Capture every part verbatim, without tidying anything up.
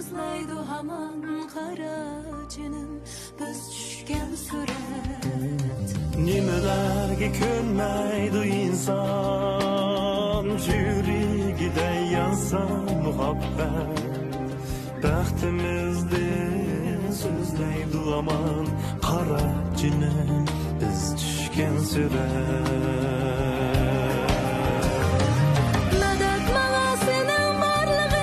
ئەسلەيدۇ ھامان قارا جېنىم، بىز چۈشكەن سۈرەت. نېمىلەرگە كۆنمەيدۇ ئىنسان، يۈرىكىدە يانسا مۇھەببەت. بەختىمىزدىن سۆزلەيدۇ ھامان قارا جېنىم، بىز چۈشكەن سۈرەت. مەدەت ماڭا سېنىڭ بارلىقىڭ،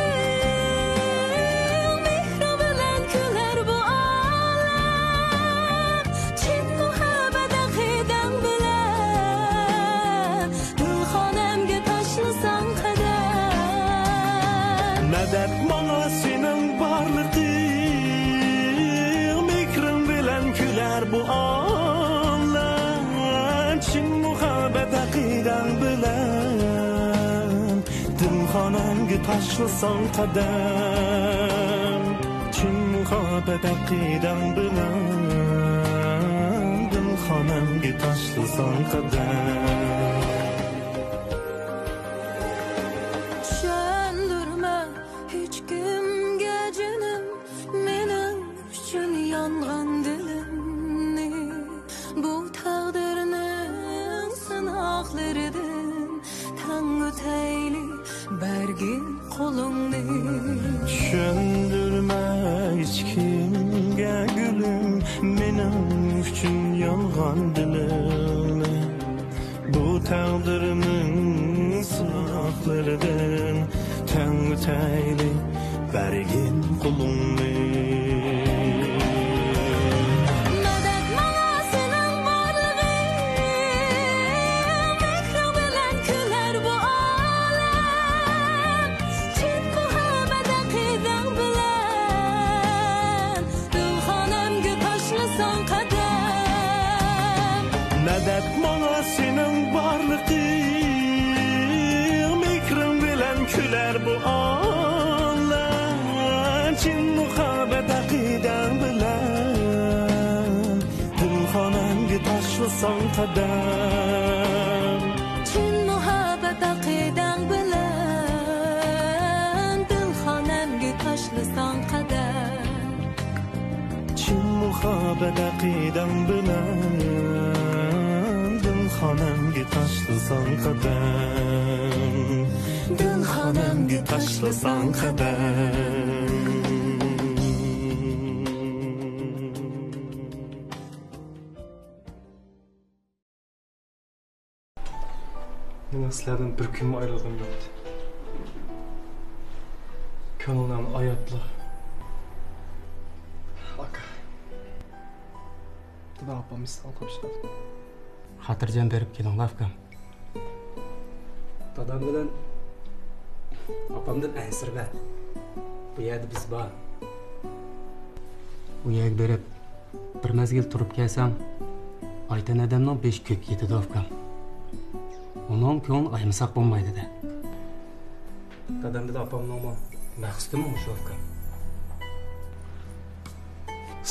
مېھرىڭ بىلەن كۈلەر بۇ ئالەم. چىن مۇھەببەت ئەقىدەڭ بىلەن، گۈلخانەمگە تاشلىساڭ قەدەم. مەدەت ماڭا سېنىڭ بارلىقىڭ، مېھرىڭ بىلەن كۈلەر بۇ ئالەم. چىن مۇھەببەت ئەقىدەڭ بىلەن، دىلخانەمگە تاشلىساڭ قەدەم. چىن مۇھەببەت ئەقىدەڭ بىلەن، دىلخانەمگە تاشلىساڭ قەدەم. چۈشەندۈرمە ھېچكىمگە جېنىم، مېنىڭ ئۈچۈن يانغان دىلىمنى. بۇ تەقدىرنىڭ سىناقلىرىدىن تەڭ ئۆتەيلى بەرگىن قولۇڭنى. چۈشەندۈرمە ھېچكىمگە گۈلۈم، مېنىڭ ئۈچۈن يانغان دىلىمنى. بۇ تەقدىرنىڭ سىناقلىرىدىن تەڭ ئۆتەيلى بەرگىن قولۇڭنى. مەدەت ماڭا سېنىڭ بارلىقىڭ، مېھرىڭ بىلەن كۈلەر بۇ ئالەم. چىن مۇھەببەت ئەقىدەڭ بىلەن، گۈلخانەمگە تاشلىساڭ قەدەم. مەدەت ماڭا سېنىڭ بارلىقىڭ، مېھرىڭ بىلەن كۈلەر بۇ ئالەم. چىن مۇھەببەت ئەقىدەڭ بىلەن، دىلخانەمگە تاشلىساڭ قەدەم. چىن مۇھەببەت ئەقىدەڭ بىلەن، دىلخانەمگە تاشلىساڭ قەدەم. چىن مۇھەببەت ئەقىدەڭ بىلەن، دىلخانەمگە تاشلىساڭ قەدەم. دىلخانەمگە تاشلىساڭ قەدەم. مېنىڭ سىلەردىن بىر كۈنمۇ ئايرىلغۇم يوق. كۆڭۈللەرنى ئاياتلا. ئاكا. دادا ئاپام ئىستىقبال قوپۇشقان. خاتىرجەم بېرىپ كېلىڭلار، ئۇكام. دادام بىلەن ئاپامدىن ئەنسىرىمە. بۇ يەردە بىز بار. ئۇ يەرگە بېرىپ، بىر مەزگىل تۇرۇپ كەلسەڭ، ئايتەن ئادەمنىڭ بېشى كۆككە يېتىدۇ، ئۇكام. ئۇنىڭ كۆڭلىنى ئايىمىساق بولمايدۇ-دە. دادام بىلەن ئاپامنىڭمۇ مەقسىتىمۇ مۇشۇ، ئۇكام.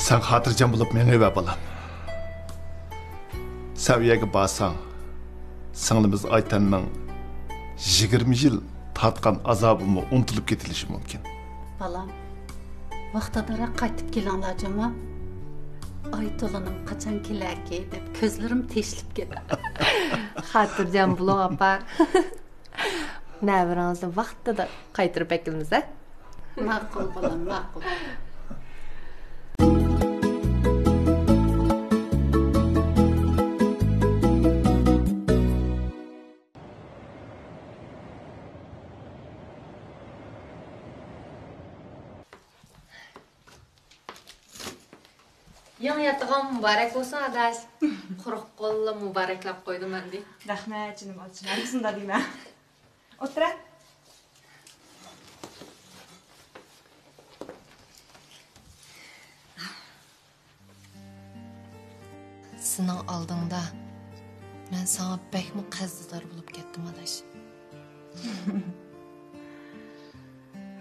سەن خاتىرجەم بولۇپ مېڭىۋەر، بالام. سەن ئۇ يەرگە بارساڭ، سىڭلىمىز ئايتەننىڭ يىگىرمە يىل تارتقان ئازابىمۇ ئۇنتۇلۇپ كېتىلىشى مۇمكىن. بالام، ۋاقتىدىراق قايتىپ كېلىڭلار جۇمۇ. ئايتولىنىڭ قاچان كېلەركى دەپ كۆزلىرىم تېشىلىپ كېتىدۇ. خاتىرجەم بولۇڭ، ئاپا. نەۋرىڭىزنى ۋاقتىدا قايتۇرۇپ ئەكېلىمىز، ھە؟ ماقۇل، بالام، ماقۇل. يېڭى ياتىقىڭ مۇبارەك بولسۇن، ئاداش. قۇرۇق قوللا مۇبارەكلەپ قويدۇم ئەمدى. رەھمەت، جېنىم ئاچىم. ھەممىسىنى دەيمەن. ئولتۇرە. سېنىڭ ئالدىڭدا مەن ساڭا بەكمۇ قەرزدار بولۇپ كەتتىم، ئاداش.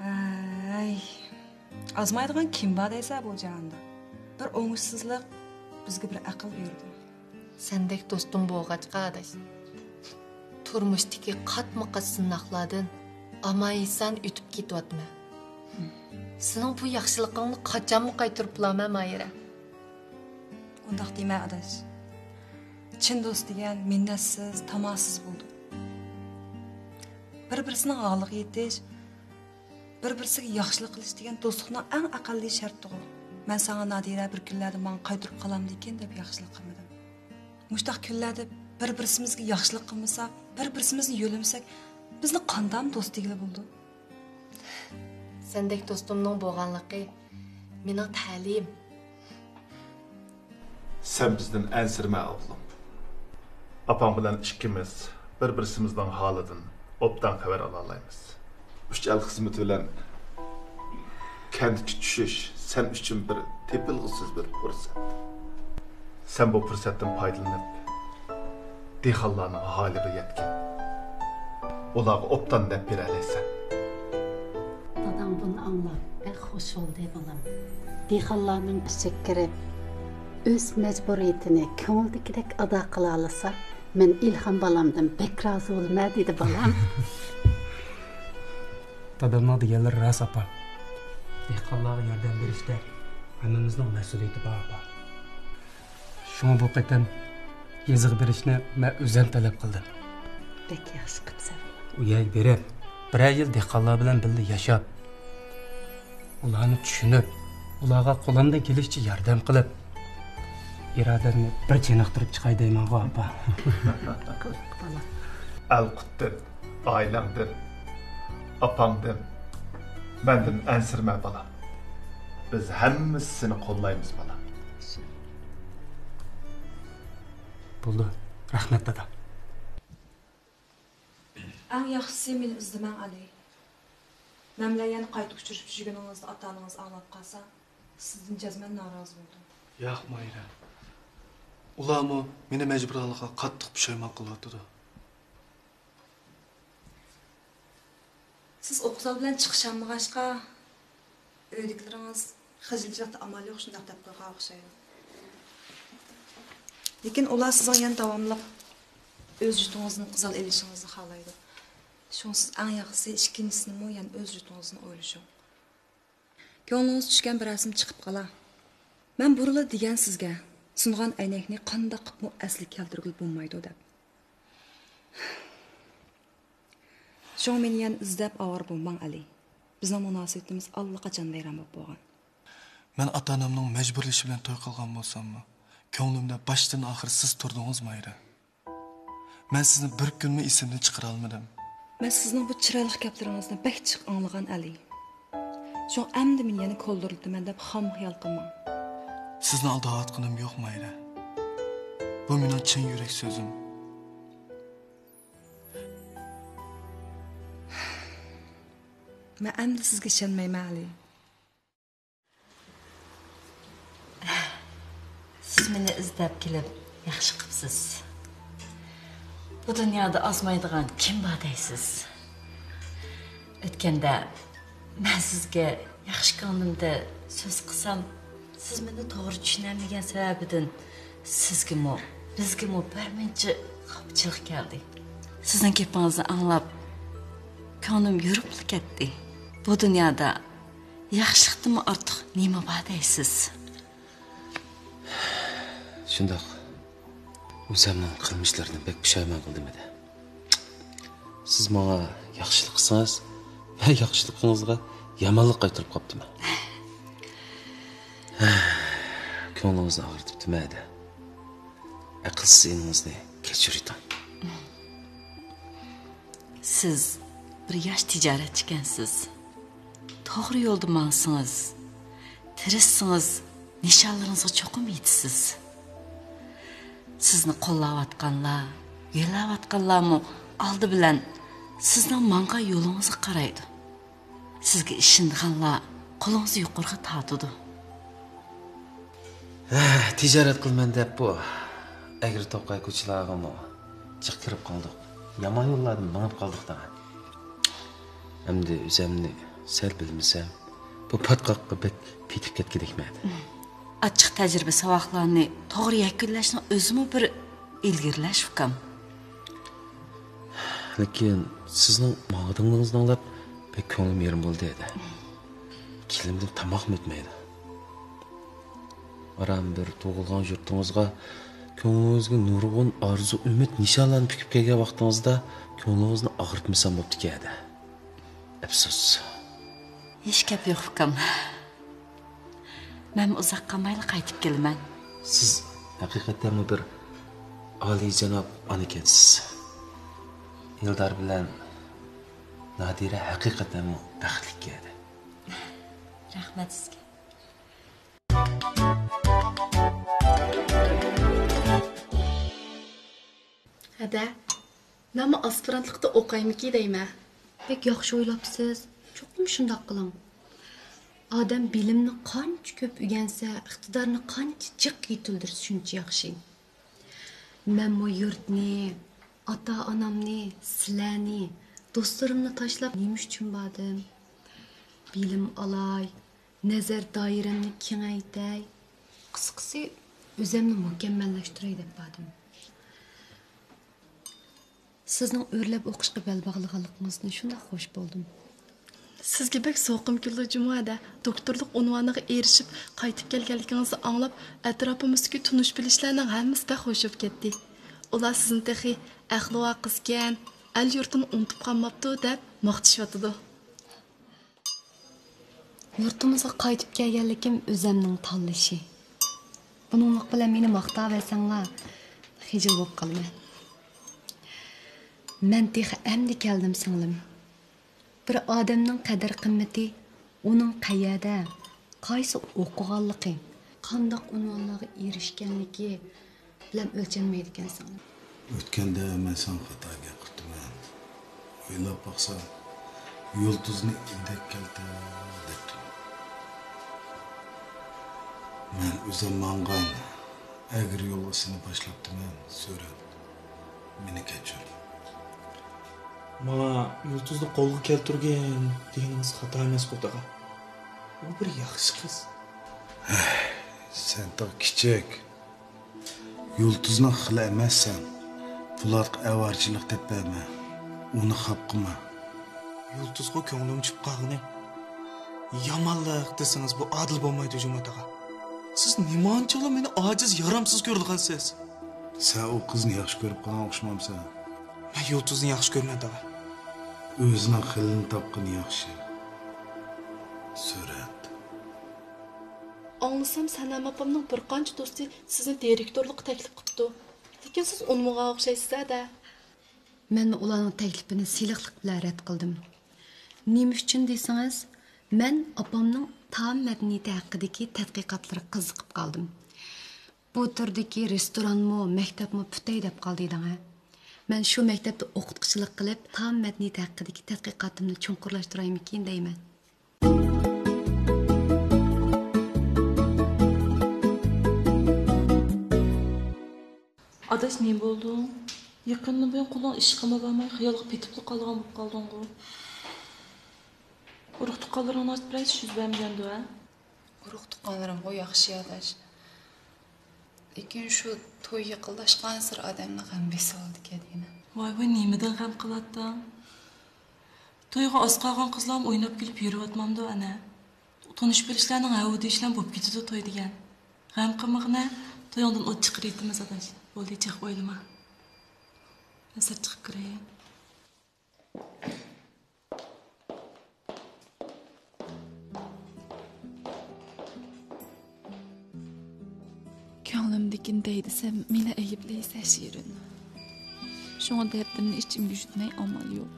ھەي، ئازمايدىغان كىم بار دەيسە بۇ جاھاندا؟ بىر ئوڭۇشسىزلىق بىزگە بىر ئەقىل بېرىدۇ. سەندەك دوستۇم بولغاچقا، ئاداش، تۇرمۇشتىكى قاتمۇ قات سىناقلاردىن ئامان-ئېسەن ئۆتۈپ كېتىۋاتىمەن. سېنىڭ بۇ ياخشىلىقىڭنى قاچانمۇ قايتۇرۇپ بولالمايمەن، ماھىرە. ئۇنداق دېمە، ئاداش. چىن دوست دېگەن مىننەتسىز، تاماسىز بولىدۇ. بىر-بىرسىنىڭ ھالىغا يېتىش، بىر-بىرسىگە ياخشىلىق قىلىش دېگەن دوستلۇقنىڭ ئەڭ ئەقەللىي شەرتىغۇ. مەن ساڭا نادىرە بىر كۈنلەردە ماڭا قايتۇرۇپ قالامدىكىن دەپ ياخشىلىق قىلمىدىم. مۇشۇنداق كۈنلەردە بىر-بىرسىمىزگە ياخشىلىق قىلمىساق، بىر-بىرسىمىزنى يۆلىمىسەك، بىزنى قانداق دوست دېگىلى بولىدۇ؟ سەندەك دوستۇمنىڭ بولغانلىقى مېنىڭ تەلىيىم. سەن بىزدىن ئەنسىرىمە، ئابلىم. ئاپاڭ بىلەن ئىككىمىز بىر-بىرسىمىزنىڭ ھالىدىن ئوبدان خەۋەر ئالالايمىز. ئۈچ ئەل خىزمىتى بىلەن كەنتكە چۈشۈش سەن ئۈچۈن بىر تېپىلغۇسىز بىر پۇرسەت. سەن بۇ پۇرسەتتىن پايدىلىنىپ، دېھقانلارنىڭ ھالىغا يەتكىن. ئۇلارغا ئوبدان نەپ بېرەلەيسەن. داداڭ بۇنى ئاڭلاپ بەك خۇش بولدى، بالام. دېھقانلارنىڭ ئىچىگە كىرىپ، ئۆز مەجبۇرىيىتىنى كۆڭلىدىكىدەك ئادا قىلالىسا، مەن ئىلھام بالامدىن بەك رازى بولىمەن، دېدى بالام. دادامنىڭ دېگەنلىرى راست، ئاپا. دېھقانلارغا ياردەم بېرىشتە ھەممىمىزنىڭ مەسئۇلىيىتى بار، ئاپا. شۇڭا بۇ قېتىم يېزىغا بېرىشنى مەن ئۆزۈم تەلەپ قىلدىم. بەك ياخشى قىپسەن. ئۇ يەرگە بېرىپ، بىرەر يىل دېھقانلار بىلەن بىللە ياشاپ، ئۇلارنى چۈشىنىپ، ئۇلارغا قولۇمدىن كېلىشىچە ياردەم قىلىپ، ئىرادەمنى بىر چېنىقتۇرۇپ چىقاي دەيمەنغۇ، ئاپا. ئەل قۇتتىن، ئائىلەڭدىن، ئاپاڭدىن، مەندىن ئەنسىرىمە، بالام. بىز ھەممىمىز سېنى قوللايمىز، بالام. بولدى، رەھمەت، دادا. ئەڭ ياخشىسى مېنى ئىزدىمەڭ، ئەلى. مەن بىلەن يەنە قايتا ئۇچرىشىپ يۈرگىنىڭىزنى ئاتا-ئانىڭىز ئاڭلاپ قالسا، سىزدىن جەزمەن نارازى بولىدۇ. ياق، ماھىرە. ئۇلارمۇ مېنى مەجبۇرلىغانلىقىغا قاتتىق پۇشايمان قىلىۋاتىدۇ. سىز ئوقۇزال بىلەن چىقىشالمىغاچقا، ئۆيدىكىلىرىڭىز خىجىلچىلىقتا ئامال يوق شۇنداق دەپ قويغان ئوخشايدۇ. لېكىن ئۇلار سىزنىڭ يەنە داۋاملىق ئۆز يۇرتىڭىزدىن قوزغىلىپ ئېلىشىڭىزنى خالايدۇ. شۇڭا سىز ئەڭ ياخشىسى ئىككىنچىسىنىمۇ يەنە ئۆز يۇرتىڭىزدىن ئويلىشىڭ. كۆڭلىڭىز چۈشكەن بىر رەسىم چىقىپ قالا. مەن بۇرۇنلا دېگەن سىزگە، سۇنغان ئەينەكنى قانداق قىلىپمۇ ئەسلىگە كەلتۈرگىلى بولمايدۇ دەپ. شۇڭا مېنى يەنە ئىزدەپ ئاۋارە بولماڭ، ئەلى. بىزنىڭ مۇناسىۋىتىمىز ئاللىقاچان ۋەيران بولۇپ بولغان. مەن ئاتا-ئانامنىڭ مەجبۇرلىشى بىلەن توي قىلغان بولساممۇ، كۆڭلۈمدە باشتىن ئاخىر سىز تۇردىڭىز، ماھىرە. مەن سىزنى بىر كۈنمۇ ئېسىمدىن چىقىرالمىدىم. مەن سىزنىڭ بۇ چىرايلىق گەپلىرىڭىزنى بەك جىق ئاڭلىغان، ئەلى. شۇڭا ئەمدى مېنى يەنە كولدۇرلىتىمەن دەپ خام خىيال قىلماڭ. سىزنى ئالداۋاتقىنىم يوق، ماھىرە. بۇ مېنىڭ چىن يۈرەك سۆزۈم. مەن ئەمدى سىزگە ئىشەنمەيمەن، ئەلى. سىز مېنى ئىزدەپ كېلىپ ياخشى قىپسىز. بۇ دۇنيادا ئازمايدىغان كىم بار دەيسىز؟ ئۆتكەندە مەن سىزگە ياخشى كۆڭلۈمدە سۆز قىلسام، سىز مېنى توغرا چۈشىنەلمىگەن سەۋەبىدىن سىزگىمۇ، بىزگىمۇ بىرمۇنچە خاپىچىلىق كەلدى. سىزنىڭ گېپىڭىزنى ئاڭلاپ، كۆڭلۈم يورۇپلا كەتتى. بۇ دۇنيادا ياخشىلىقتىنمۇ ئارتۇق نېمە بار دەيسىز؟ شۇنداق. ئۆزۈمنىڭ قىلمىشلىرىدىن بەك پۇشايمان قىلدىم ئىدى. سىز ماڭا ياخشىلىق قىلسىڭىز، مەن ياخشىلىقىڭىزغا يامانلىق قايتۇرۇپ قاپتىمەن. كۆڭلىڭىزنى ئاغرىتىپتىمەن ئىدى. ئەقىلسىز ئىنىڭىزنى كەچۈرۈۋېتىڭ. سىز بىر ياش تىجارەتچىكەنسىز. توغرا يولدا ماڭسىڭىز، تىرىشسىڭىز، نىشانلىرىڭىزغا چوقۇم يېتىسىز. سىزنى قوللاۋاتقانلار، يۆلەۋاتقانلارمۇ ئالدى بىلەن سىزنىڭ ماڭغان يولىڭىزغا قارايدۇ. سىزگە ئىشىنىدىغانلار قولىڭىزنى يۇقىرىغا تارتىدۇ. ھە، تىجارەت قىلىمەن دەپ بۇ ئەگرى توقاي كوچىلارغىمۇ جىق كىرىپ قالدۇق. يامان يوللاردىن مېڭىپ قالدۇق دەڭ. ئەمدى ئۆزەمنى سەل بىلمىسەم، بۇ پاتقاققا بەك پېتىپ كەتكۈدەكمەن. ئاچچىق تەجرىبە ساۋاقلارنى توغرا يەكۈنلەشنىڭ ئۆزىمۇ بىر ئىلگىرىلەش، ئۇكام. لېكىن سىزنىڭ ماڭىدىغىنىڭىزنى ئاڭلاپ بەك كۆڭلۈم يېرىم بولدى، ھەدە. كېلىمدىن تاماقمۇ ئۆتمەيدۇ. ئاران بىر تۇغۇلغان يۇرتىڭىزغا، كۆڭلىڭىزگە نۇرغۇن ئارزۇ، ئۈمىد، نىشانلارنى پۈكۈپ كەلگەن ۋاقتىڭىزدا، كۆڭلىڭىزنى ئاغرىتمىسام بوپتىكەن-دە. ئەپسۇس. ھېچ گەپ يوق، ئۇكام. مەنمۇ ئۇزاق قالمايلا قايتىپ كېلىمەن. سىز ھەقىقەتەنمۇ بىر ئالىيجاناب ئانىكەنسىز. ئېلدار بىلەن نادىرە ھەقىقەتەنمۇ بەختلىككەن-دە. رەھمەت سىزگە. ھەدە، مەنمۇ ئاسپىرانتلىقتا ئوقايمىكى دەيمەن. بەك ياخشى ئويلاپسىز. چوقۇم شۇنداق قىلىڭ. ئادەم بىلىمنى قانچە كۆپ ئۆگەنسە، ئىقتىدارنى قانچە جىق يېتىلدۈرسە، شۇنچە ياخشى. مەنمۇ يۇرتنى، ئاتا-ئانامنى، سىلەرنى، دوستلىرىمنى تاشلاپ نېمە ئۈچۈن باردىم؟ بىلىم ئالاي، نەزەر دائىرەمنى كېڭەيتەي، قىسقىسى، ئۆزۈمنى مۇكەممەللەشتۈرەي دەپ باردىم. سىزنىڭ ئۆرلەپ ئوقۇشقا بەل باغلىغانلىقىڭىزدىن شۇنداق خوش بولدۇم. سىزگە بەك زوقۇم كېلىدۇ جۇمۇ ھەدە. دوكتورلۇق ئۇنۋانىغا ئېرىشىپ، قايتىپ كەلگەنلىكىڭىزنى ئاڭلاپ، ئەتراپىمىزدىكى تونۇش-بىلىشلەرنىڭ ھەممىسى بەك خوش بولۇپ كەتتى. ئۇلار سىزنى تېخى ئەقلىۋار قىزكەن، ئەل-يۇرتىنى ئۇنتۇپ قالماپتۇ، دەپ ماختىشىۋاتىدۇ. يۇرتىمىزغا قايتىپ كەلگەنلىكىم ئۆزەمنىڭ تاللىشى. بۇنىڭلىق بىلەن مېنى ماختاۋەرسەڭلار، خىجىل بولۇپ قالىمەن. مەن تېخى ئەمدى كەلدىم، سىڭلىم. بىر ئادەمنىڭ قەدىر-قىممىتى ئۇنىڭ قەيەردە، قايسى ئوقۇغانلىقى، قانداق ئۇنۋانلارغا ئېرىشكەنلىكى، بىلەن ئۆلچەنمەيدىكەنسەن. ئۆتكەندە مەن ساڭا خاتا گەپ قىپتىمەن. ئويلاپ باقسام، يۇلتۇزنى ئىندەك كەلتە دەپتىمەن. مەن ئۆزۈم ماڭغان ئەگرى يولغا سېنى باشلاپتىمەن، سۆرەت. مېنى كەچۈر. ماڭا يۇلتۇزنى قولغا كەلتۈرگىن دېگىنىڭىز خاتا ئەمەسقۇ، تاغا؟ ئۇ بىر ياخشى قىز. ھەي، سەن تاغ كىچىك. يۇلتۇزنىڭ خىلى ئەمەسسەن. پولاتقا ئاۋارىچىلىق دەپ بەرمە. ئۇنى خاپا قىلما. يۇلتۇزغا كۆڭلۈم چۈشۈپ قالغىنى يامانلىق دېسىڭىز، بۇ ئادىل بولمايدۇ، جۇمۇ تاغا. سىز نېمانچىلا مېنى ئاجىز، يارامسىز كۆرىدىغانسىز؟ سەن ئۇ قىزنى ياخشى كۆرۈپ قالغان ئوخشىمامسەن؟ مەن يۇلتۇزنى ياخشى كۆرىمەن، تاغا. ئۆزىنىڭ خىلىنى تاپقىنى ياخشى. سۈرەت. ئاڭلىسام، سەنەم ئاپامنىڭ بىر قانچە دوستى سىزنى دىرېكتورلۇققا تەكلىپ قىپتۇ. لېكىن سىز ئۇنىمىغان ئوخشايسىز-ھە دە. مەنمۇ ئۇلارنىڭ تەكلىپىنى سىلىقلىق بىلەن رەت قىلدىم. نېمە ئۈچۈن دېسىڭىز، مەن ئاپامنىڭ تائام مەدەنىيىتى ھەققىدىكى تەتقىقاتلىرىغا قىزىقىپ قالدىم. بۇ تۈردىكى رېستورانمۇ، مەكتەپمۇ پۈتەي دەپ قالدى ئىدىڭ-ھە. مەن شۇ مەكتەپتە ئوقۇتقۇچىلىق قىلىپ، تائام مەدەنىيىتى ھەققىدىكى تەتقىقاتىمنى چوڭقۇرلاشتۇرايمىكىن دەيمەن. ئاداش، نېمە بولدۇڭ؟ يېقىندىن بۇيان قولۇڭ ئىشقىمۇ بارماي، خىيالغا پېتىپلا قالغان بولۇپ قالدىڭغۇ؟ ئۇرۇق تۇغقانلىرىڭنىڭ بىرەرسى يۈز بەرمىگەندۇ، ھە؟ ئۇرۇق تۇغقانلىرىمغۇ ياخشى، ئاداش. لېكىن شۇ توي يېقىنلاشقانسېرى ئادەمنى غەم بېسىۋالىدىكەن يەنە. ۋاي ۋاي، نېمىدىن غەم قىلاتتىڭ؟ تويغا ئاز قالغان قىزلارمۇ ئويناپ كۈلۈپ يۈرۈۋاتمامدۇ ئەنە؟ تونۇش بىلىشلەرنىڭ ھەۋۇ دېيىشلەرمۇ بوپ كېتىدۇ توي دېگەن. غەم قىلمىغىنە، تويۇڭدىن ئوت چىقىرىۋېتىمىز ئاداش. بولدى، جىق ئويلىما. مەن سىرت چىقىپ كىرەي. كۆڭلۈمدىكىنى دەي دېسەم، مېنى ئەيىبلەيسەن، شېرىن. شۇڭا دەردىمنى ئىچىمگە يۇتماي ئامال يوق.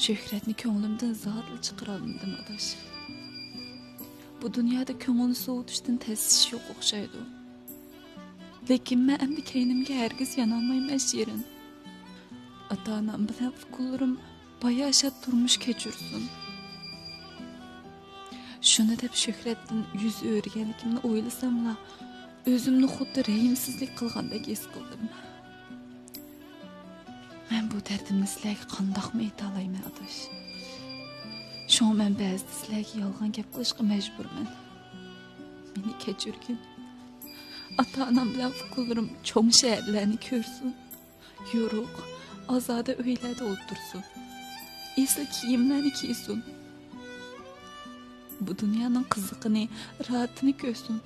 شۆھرەتنى كۆڭلۈمدىن زادىلا چىقىرالمىدىم، ئاداش. بۇ دۇنيادا كۆڭۈلنى سوۋۇتۇشتىن تەس ئىش يوق ئوخشايدۇ. لېكىن مەن ئەمدى كەينىمگە ھەرگىز يانالمايمەن، شېرىن. ئاتا-ئانام بىلەن ئۇكىلىرىم باياشات تۇرمۇش كەچۈرسۇن. شۇنى دەپ شۆھرەتتىن يۈز ئۆرۈگەنلىكىمنى ئويلىساملا، ئۆزۈمنى خۇددى رەھىمسىزلىك قىلغاندەك ھېس قىلدىم. مەن بۇ دەردىمنى سىلەرگە قانداقمۇ ئېيتالايمەن، ئاداش؟ شۇڭا مەن بەزىدە سىلەرگە يالغان گەپ قىلىشقا مەجبۇرمەن. مېنى كەچۈرگىن. ئاتا-ئانام بىلەن ئۇكىلىرىم چوڭ شەھەرلەرنى كۆرسۇن. يورۇق، ئازادە ئۆيلەردە ئولتۇرسۇن. ئېسىل كىيىملەرنى كىيسۇن. بۇ دۇنيانىڭ قىزىقىنى، راھىتىنى كۆرسۇن.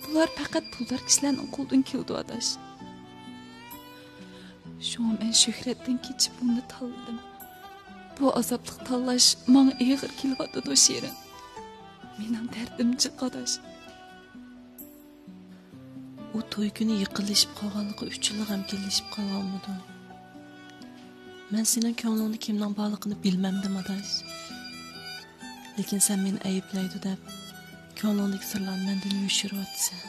بۇلار پەقەت پۇلدار كىشىلەرنىڭ قولىدىن كېلىدۇ، ئاداش. شۇڭا مەن شۆھرەتتىن كېچىپ بۇنى تاللىدىم. بۇ ئازابلىق تاللاش ماڭا ئېغىر كېلىۋاتىدۇ، شېرىن. مېنىڭ دەردىم جىق، ئاداش. ئۇ توي كۈنى يېقىنلىشىپ قالغانلىقى ئۈچۈنلا غەمكىنلىشىپ قالغانمىدۇ؟ مەن سېنىڭ كۆڭلۈڭدە كىمنىڭ بارلىقىنى بىلمەمدىم، ئاداش. لېكىن سەن مېنى ئەيىبلەيدۇ دەپ، كۆڭلۈڭدىكى سىرلارنى مەندىن يوشۇرۇۋاتىسەن.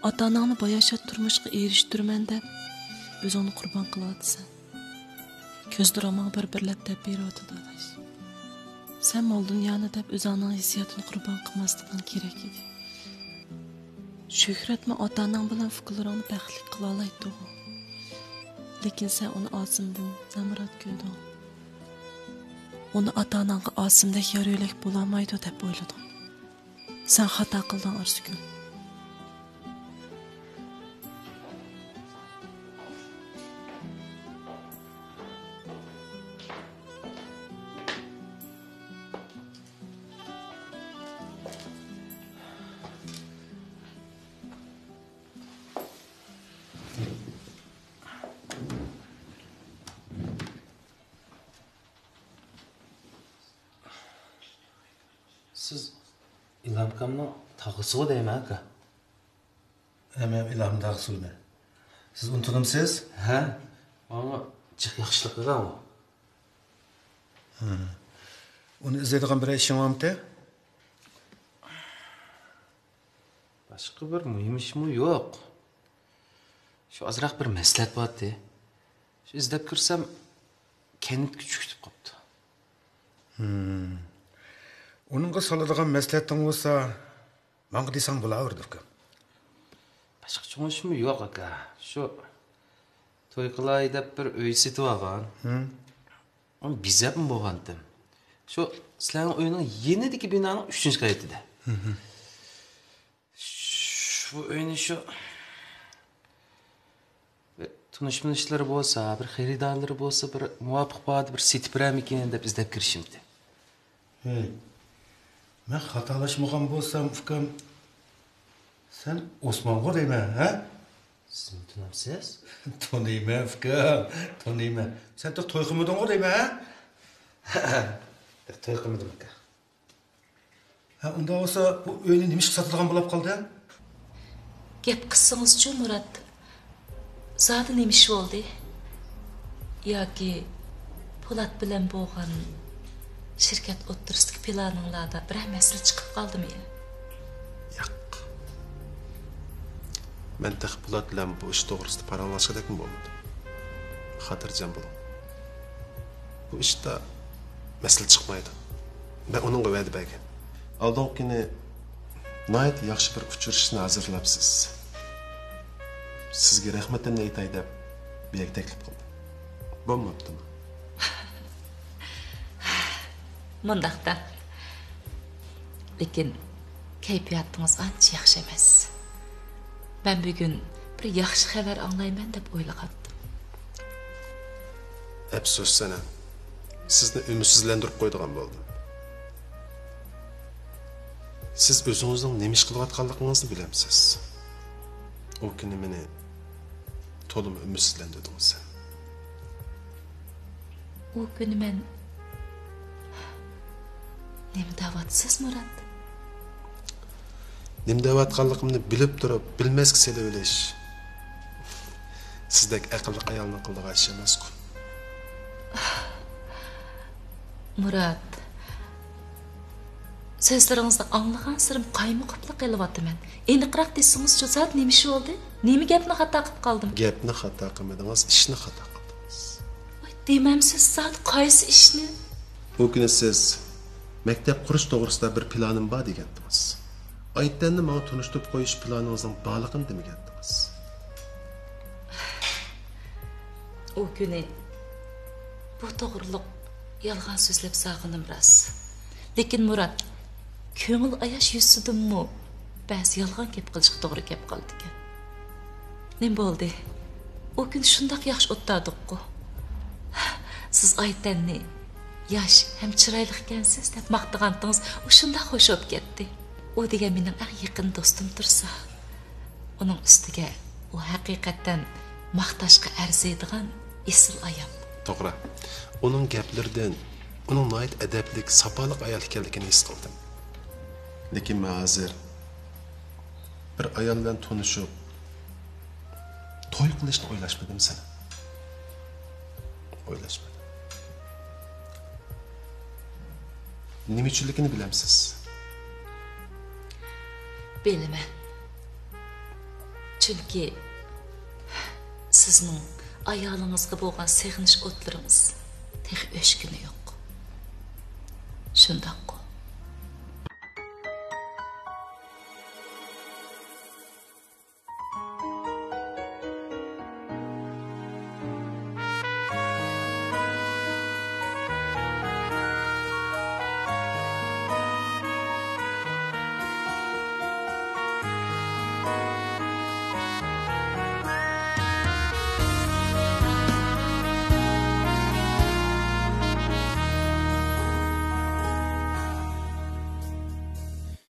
ئاتا-ئاناڭنى باياشات تۇرمۇشقا ئېرىشتۈرىمەن دەپ، ئۆزۈڭنى قۇربان قىلىۋاتىسەن. كۆزلىرىڭ ماڭا بىر-بىرلەپ دەپ بېرىۋاتىدۇ، ئاداش. سەن مال-دۇنيانى دەپ ئۆزۈڭنىڭ ھېسسىياتىنى قۇربان قىلماسلىقىڭ كېرەك ئىدى. شۆھرەتمۇ ئاتا-ئاناڭ بىلەن ئۇكىلىرىڭنى بەختلىك قىلالايتتىغۇ. لېكىن سەن ئۇنى ئاسىمدىن نامرات كۆردۈڭ. ئۇنى ئاتا-ئاناڭغا ئاسىمدەك يار-يۆلەك بولالمايدۇ دەپ ئويلىدىڭ. سەن خاتا قىلدىڭ، ئارزۇگۈل. سىز ئىلھام ئاكامنىڭ تاغىسىغۇ دەيمەن، ئاكا؟ ھە، مەن ئىلھامنىڭ تاغىسىمەن. سىز ئۇنى تونۇمسىز؟ ھە، ماڭا جىق ياخشىلىق قىلغان ئۇ. ھە. ئۇنى ئىزدەيدىغان بىرەر ئىشىڭ بارمىتى؟ باشقا بىر مۇھىم ئىشمۇ يوق. شۇ ئازراق بىر مەسلىھەت بارتى. شۇ ئىزدەپ كىرسەم، كەنتكە چۈشۈپ قاپتۇ. ھىم. ئۇنىڭغا سالىدىغان مەسلىھەتىڭ بولسا، ماڭا دېسەڭ بولاۋېرىدۇ، ئۇكام. باشقا چوڭ ئىشمۇ يوق، ئاكا. شۇ توي قىلاي دەپ بىر ئۆي سېتىۋالغان. ھىم. ئۇنى بېزەپمۇ بولغانتىم. شۇ سىلەرنىڭ ئۆينىڭ يېنىدىكى بىنانىڭ ئۈچىنچى قەۋىتىدە. ھىم. شۇ ئۆينى شۇ بىر تونۇش-مۇنۇشلىرى بولسا، بىر خېرىدارلىرى بولسا، بىر مۇۋاپىق باھادا بىر سېتىپ بېرەرمىكىن دەپ ئىزدەپ كىرىشىمتى. ھەي، مەن خاتالاشمىغان بولسام، ئۇكام، سەن ئوسمانغۇ دەيمەن، ھە؟ سىزمۇ تونۇمسىز؟ تونۇيمەن، ئۇكام، تونۇيمەن. سەن تېخى توي قىلمىدىڭغۇ دەيمەن، ھە؟ ھە، ھە، تېخى توي قىلمىدىم، ئاكا. ھە، ئۇنداق بولسا، بۇ ئۆينى نېمە ئىشقا ساتىدىغان بولاپ قالدىڭ؟ گەپ قىلسىڭىزچۇ، مۇرات؟ زادى نېمە ئىش بولدى؟ ياكى پولات بىلەن بولغان شىركەت ئوتتۇرىسىدىكى پىلانىڭلاردا بىرەر مەسىلە چىقىپ قالدىمۇ يا؟ ياق. مەن تېخى پولات بىلەن بۇ ئىش توغرىسىدا پاراڭلاشقۇدەكمۇ بولمىدىم. خاتىرجەم بولۇڭ. بۇ ئىشتا مەسىلە چىقمايدۇ. مەن ئۇنىڭغا ۋەدە بەرگەن. ئالدىنقى كۈنى ناھايىتى ياخشى بىر ئۇچرىشىشنى ھازىرلاپسىز. سىزگە رەھمىتىمنى ئېيتاي دەپ بۇ يەرگە تەكلىپ قىلدىم. بولماپتىمۇ؟ مۇنداقتا، لېكىن كەيپىياتىڭىز ئانچە ياخشى ئەمەس. مەن بۈگۈن بىر ياخشى خەۋەر ئاڭلايمەن دەپ ئويلىغانتىم. ئەپسۇس، سەنەم، سىزنى ئۈمىدسىزلەندۈرۈپ قويىدىغان بولدۇم. سىز ئۆزىڭىزنىڭ نېمە ئىش قىلىۋاتقانلىقىڭىزنى بىلەمسىز؟ ئۇ كۈنى مېنى تولىمۇ ئۈمىدسىزلەندۈردىڭىز. ئۇ كۈنى مەن نېمە دەۋاتىسىز، مۇرات؟ نېمە دەۋاتقانلىقىمنى بىلىپ تۇرۇپ، بىلمەسكە سېلىۋېلىش سىزدەك ئەقىللىق ئايالنىڭ قىلىدىغان ئىشى ئەمەسقۇ. مۇرات، سۆزلىرىڭىزنى ئاڭلىغانسېرى قايمۇقۇپلا قېلىۋاتىمەن. ئېنىقراق دېسىڭىزچۇ، زادى نېمە ئىش بولدى؟ نېمە گەپنى خاتا قىلىپ قالدىم؟ گەپنى خاتا قىلمىدىڭىز، ئىشنى خاتا قىلدىڭىز. ۋاي، دېمەمسىز، زادى قايسى ئىشنى؟ ئۇ كۈنى سىز مەكتەپ قۇرۇش توغرىسىدا بىر پىلانىم بار دېگەنتىڭىز. ئايتەننى ماڭا تونۇشتۇرۇپ قويۇش پىلانىڭىزنىڭ بارلىقىنى دېمىگەنتىڭىز. ئۇ كۈنى بۇ توغرىلىق يالغان سۆزلەپ سالغىنىم راست. لېكىن مۇرات، كۆڭۈل ئاياش يۈزىسىدىنمۇ بەزى يالغان گەپ قىلىشقا توغرا كەپ قالىدىكەن. نېمە بولدى؟ ئۇ كۈنى شۇنداق ياخشى ئولتۇردۇققۇ. سىز ئايتەننى ياش ھەم چىرايلىق ئىكەنسىز دەپ ماختىغانتىڭىز، ئۇ شۇنداق خوش بولۇپ كەتتى. ئۇ دېگەن مېنىڭ ئەڭ يېقىن دوستۇم تۇرسا. ئۇنىڭ ئۈستىگە ئۇ ھەقىقەتەن ماختاشقا ئەرزىيدىغان ئېسىل ئايال. توغرا. ئۇنىڭ گەپلىرىدىن ئۇنىڭ ناھايىتى ئەدەپلىك، ساپالىق ئايال ئىكەنلىكىنى ھېس قىلدىم. لېكىن مەن ھازىر بىر ئايال بىلەن تونۇشۇپ، توي قىلىشنى ئويلاشمىدىم سېنى. ئويلاشمىدىم. نېمە ئۈچۈنلۈكىنى بىلەمسىز؟ بىلىمەن. چۈنكى سىزنىڭ ئايالىڭىزغا بولغان سېغىنىش ئوتلىرىڭىز تېخى ئۆچكىنى يوق. شۇنداق